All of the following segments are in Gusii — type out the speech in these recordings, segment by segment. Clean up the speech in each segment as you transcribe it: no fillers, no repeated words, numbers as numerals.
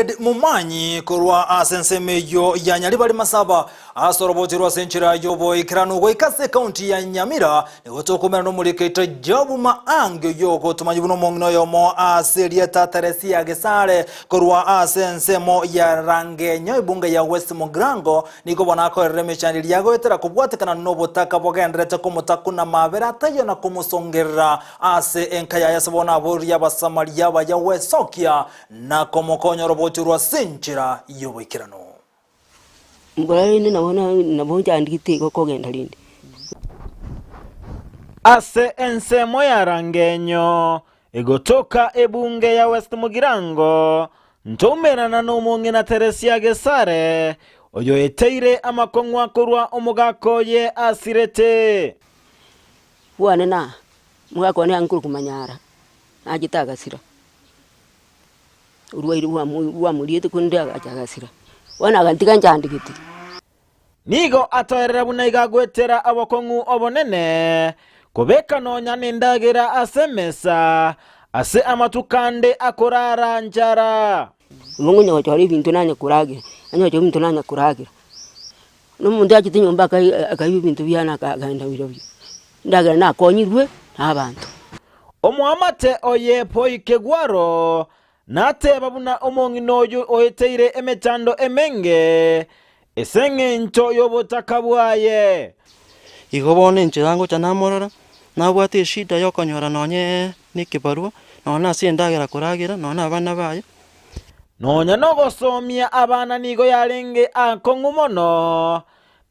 Alfred Momanyi korwa ase ensemo eyio ya Nyaribari Masaba ase oroboti rwa ase enchera y'oboikeranu goika ase ekaunti ya Nyamira nigo tokoumera nomorikeito Job Maangi oyio ogotomanywa buna omong'ina oyomo ase erieta Teresia Gesare korwa ase ensemo ya Rangenyo ebunge ya West Mugirango nigo bono akoerera emechando eria goetera kobwatekana nobotaka bogenderete komotakuna mabera ataiyo na komosongerera Ase enka yaye ase bono aboria Abasamaria abaya gwesokia na komokonya orobocho rwa ase enchera y'oboikeranu. Mbora rende nabo nabo nchandegete igo kogenda rende. Ase ensemo ya Rangenyo, egotoka ebunge ya West Mugirango, ntoumerana nomong'ina Teresia Gesare, oyoeteire amakong'u korwa omogaka oye asirete. Bwane na omogaka one ankore komanyara, nachete agasira, orwaire bwamo bwamoriete korende agacha agasira, bono agantiga nchandegete. Nigo atoerera buna iga agoetera obokong'u obonene, kobeka nonya nendagera ase emesa, ase amatuko ande akorara nchara. Nigo nkonya gochora ebinto nanye koragera, nanye gochora ebinto nanye koragera. Na omonto achete nyomba akaiba ebinto biane akagenda birobio, endagera nakonyirwe na abanto. Omoamate oye Poi Kegwaro nateba buna omong'ina oyo oeteire emechando emenge ase engencho y'obotaka bwaye. Igo bono enchera ngocha namorora, nabwate eshida yokonyora nonye na ekebarua, nonye ase endagera koragera, nonye na abana baye. Nonya nogosomia abana nigo yarenge akong'u mono,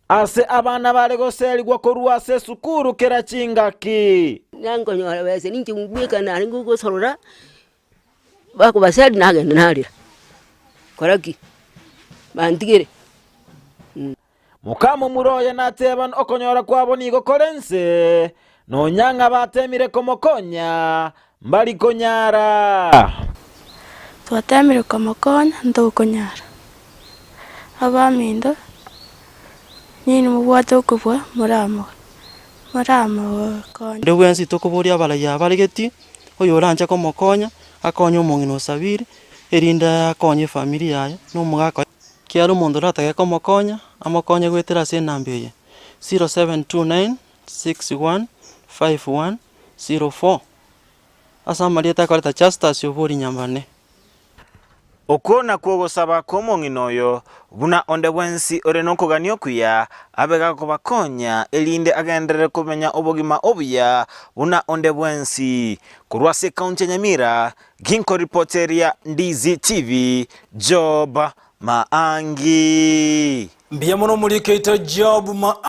ase abana bare goserigwa korwa ase esukuru kera chingaki. Nankonyora besa ninche bweka narenge gosorora, bakobaseri nagenda narera, kora ki? Bantigere. Mokamomura oye nateba okonyora kwabo nigo kore inse, nonya ng'a bateemire komokonya, mbari konyara. Twateemire komokonya, ntokonyara. Abaminto, ninwe mobwate okobua, moramokonye. Onde bwensi tokoboria abarai aba aregetie, oyoranche komokonya, akonye omong'ina o Sabiri, erinde akonye efamiri yaye, na omogaka oye. Kiagera omonto oratake komokonya, amokonye goetera ase enamba eye, 0729615104, ase amarieta akoreta Justus Obori Nyambane. Okwo nakwo ogosaba kw'omong'ina oyo, buna onde bwensi ore nokogania okuya, abe gakobakonya, erinde agenderere komenya obogima obuya buna onde bwensi. Korwa ase ekaunti ya Nyamira, Ginkoripoteria Ndizi TV, Job Maangi. Mbuya mono omorikeito Job Maangi.